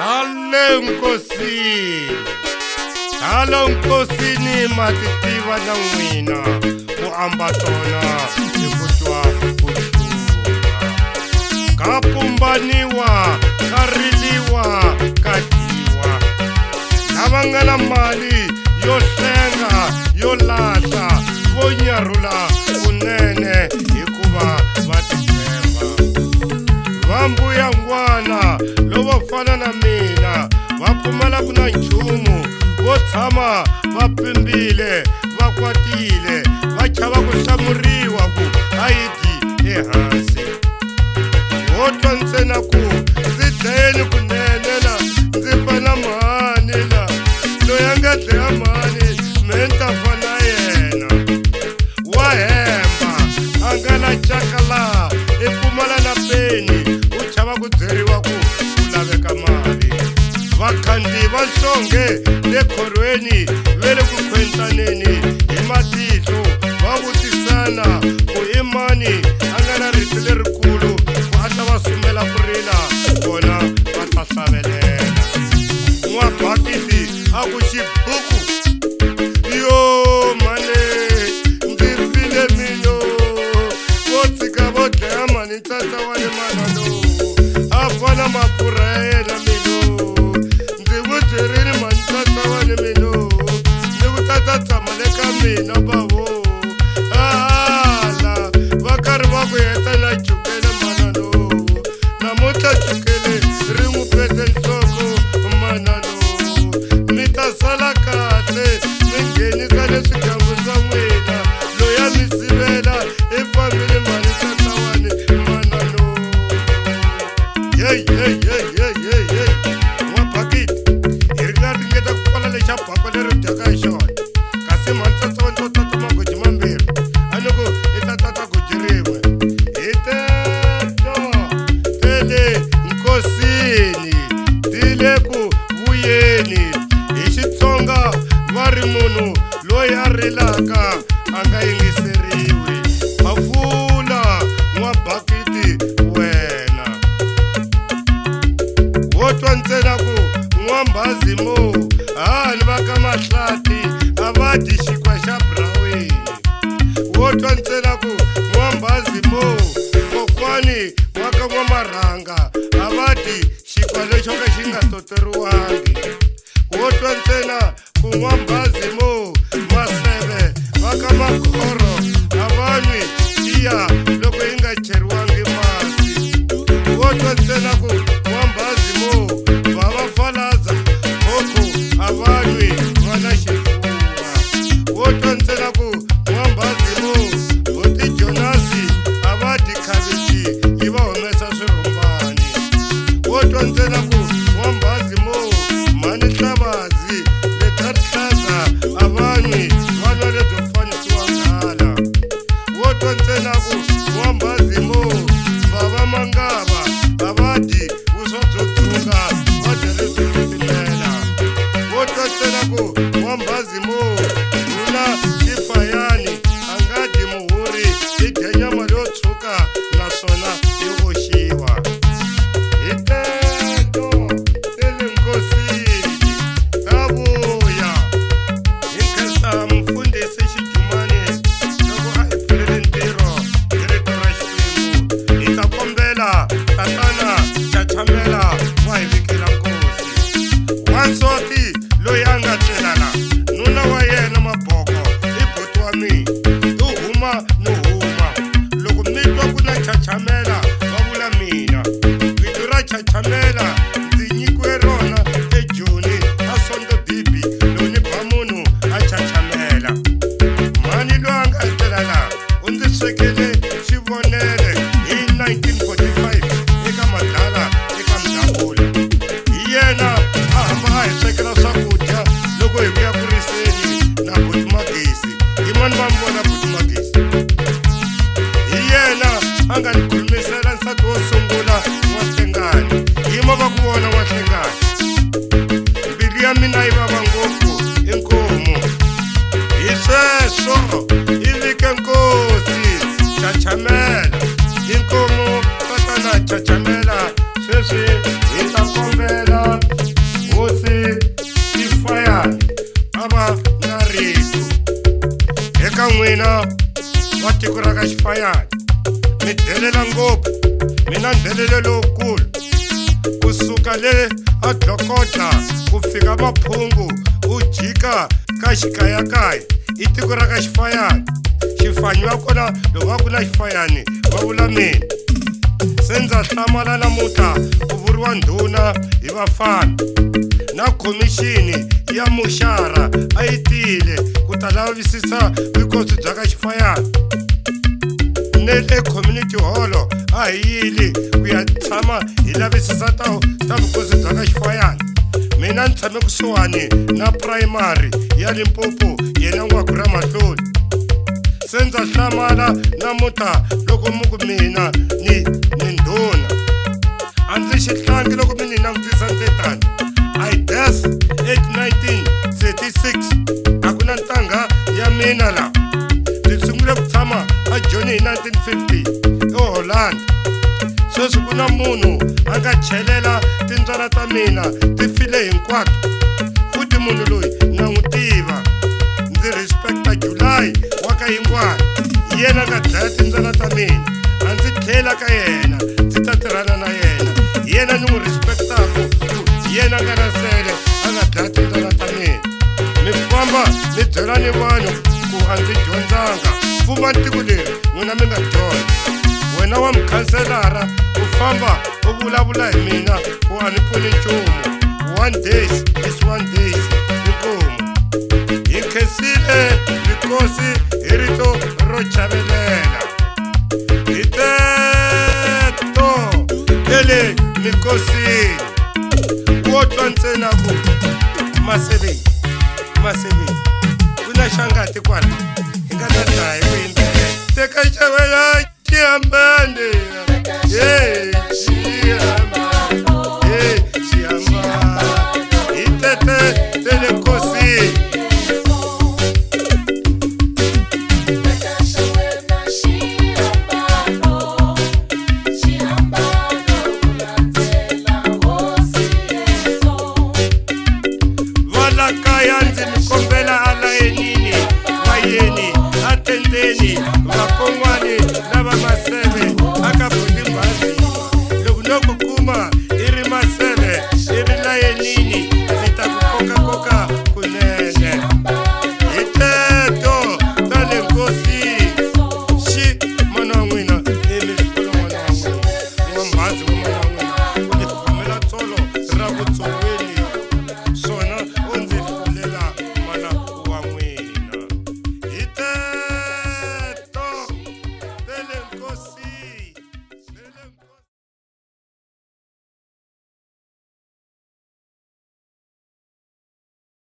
Ta le nkosini, ta le nkosini ma ti tiva na n'wina ku amba tona hi ku twa ku hlula. Ka pumbaniwa, ka riliwa, ka dyiwa. Lava nga na mali yo hlenga yo lahla vo nyarhula kunene hikuva va titshemba. Va mbuya ngwana lovo fana na mina va pfumalaka na nchumu vo tshama va pimbile va kwatile va chava ku hlamuriwa ku a yi dyi ehansi. Wo twa ntsena ku ndzi dlayeni kunene la ndzi fa na mhani la loyi a nga dlaya mhani me ni ta fa na yena. Wa hemba a nga na caka laha i pfumala na peni u chava ku byeriwa ku ku laveka mali. Vakhandziyi va nhlonge le khorweni ve le ku khwentaneni hi matihlo va vutisana ku i mani a nga na rito lerikulu ku a ta va sumela ku rila vona va ta hlavelela. N'wabakiti a ku xibuku yo mhani ndzi file mino vo tshika vo dlaya mhani ntsandza wa le mana lowu a fana mafurha ya yena mino ndzi n'wi byerile mhani ntsandza wa le mino ni ku tata tshama le ka mina bavo hala va karhi va ku heta na chukele mana lowu namuntlha chukele ri n'wi pete nhloko mana lowu mi ta sala kahle mi nghenisa leswigangu swa n'wina loyi a mi sivela i fambile mhani tsatsawani mana lowu yeyi yeyi yeyi yeyi yeyi yeyi n'wabakiti hi ri nga ringeta ku pfala lexa bakwa leri dyaka hi xona kasi mhani tsatsawani to tata magoji mambirhi a ni ku i ta tata goji rin'we hi teto te le nkosini ti le ku vuyeni hi Xitsonga va ri munhu loyi a rilaka a nga yingiseriwi phafula n'wabakiti wena wo twa ntsena ku n'wambhazi mo hani va ka mahlati a va dyi xinkwa xa buraweni wo twa ntsena ku n'wambhazi mo kokwani wa ka n'wamarhanga a va dyi xinkwa lexo ka xi nga toteriwangi wo twa ntsena ku n'wambhazi mo maseve va ka makhoro a va nwi tiya loko yi nga cheriwangi masi wo twa ntsena ku n'wambhazi mo va va falaza khokho a va nwi va na xifuva wo twa ntsena ku n'wambhazi mo buti Jonasi a va dyi khavichi yi va humesa swirhumbani wo twa ntsena ku n'wambhazi mo mhani hlavazi leta rihlaza a va nwi va nwa lebyo fanisiwa nghala wo twa ntsena ku n'wambhazi mo bava mangava a va dyi vuswa byo dzunga va dya lebyo titimela wo twa ntsena ku n'wambhazi mo ndhuna xifayani a nga dyi muhuri i dya nyama leyo tshuka naswona yo oxiwa hi teto te le nkosini ta vuya hi nkhensa mufundhisi Xijumani loko a hi pfulele ntirho hi rito ra Xikwembu hi ta kombela tatana Chachamela wa hi vikela nkosi wansati loyi a nga tlelana nuna wa yena maboko i buti wa mina i huma ni huma loko mi twa ku na Chachamela va vula mina vito ra Chachamela ndzi nyikiwe rona eJoni a Sonto bibi loko ni ba munhu a chachamela mhani loyi a nga etlela laha u ndzi swekele xivonele hi 1945 eka madlala eka mudabula hi yena a hamba a hi swekela swakudya loko hi vuya ku riseni na buti Magezi i mani va mi vona buti Magezi hi yena a nga ni khulumisela nsati wo sungula N'wahlengani yima va ku vona N'wahlengani mbilu ya mina yi vava ngopfu inkomu hi sweswo i vike nkosi chachamela inkomu tatana chachamela sweswi hi ta kombela. N'wina va tiko ra ka Xifayana mi delela ngopfu, mi na ndelelo lowukulu. Kusuka le a Dlokotla ku fika Maphungu u jika ka Xikayakaya i tiko ra ka Xifayana. Xifanyi wa kona loko va ku na Xifayani va vula mina. Se ndza hlamala namuntlha ku vuriwa ndhuna hi vafana. Na khomixini ya muxara a yi tile ku ta lavisisa vukosi bya ka Xifayana. Ne le community hall a hi yili ku ya tshama hi lavisisa ta vukosi bya ka Xifayana. Mina ni tshame kusuhani na primary ya Limpopo, yena N'waku ra Mahloli. Se ndza hlamala namuntlha loko mi ku mina ni ndhuna. A ndzi xihlangi loko mi ni langutisa ndzi tani. I death at 1936, a ku na ntangha ya mina la. Ndzi sungule ku tshama a Joni hi 1950 eHolland. Sweswi ku na munhu a nga chelela tintswala ta mina ti file hinkwato. Futhi munhu loyi na n'wi tiva, ndzi respecta July wa ka Yingwana, hi yena a nga dlaya tintswala ta mina. A ndzi tlhela ka yena ndzi ta tirhana na yena, hi yena ni n'wi respectaku ku hi yena a nga na sele a nga dlaya tintswala ta mina. Mi famba mi byela ni vanhu ku a ndzi dyondzanga. Fuma tiko leri n'wina mi nga dyondza. Wena wa mukhanselara u famba u vulavula hi mina ku a ni pfuni nchumu. One days is one days. Inkomu. Hi khensile mikosi hi rito ro chavelela. Hi teto tele mikosini wo twa ntsena ku Maseveni, Maseveni ku na xangati kwala hi nga ta dlaya hi ku yimbelela. Teka xavela xihambane, ye xihambano, ye xihambano, hi tete tele kosini. Va la kaya ndzi mi kombela alayinini, vayeni atendeni, vakon'wani na vamaseve aka buti Mbhaziwa. Loko no ku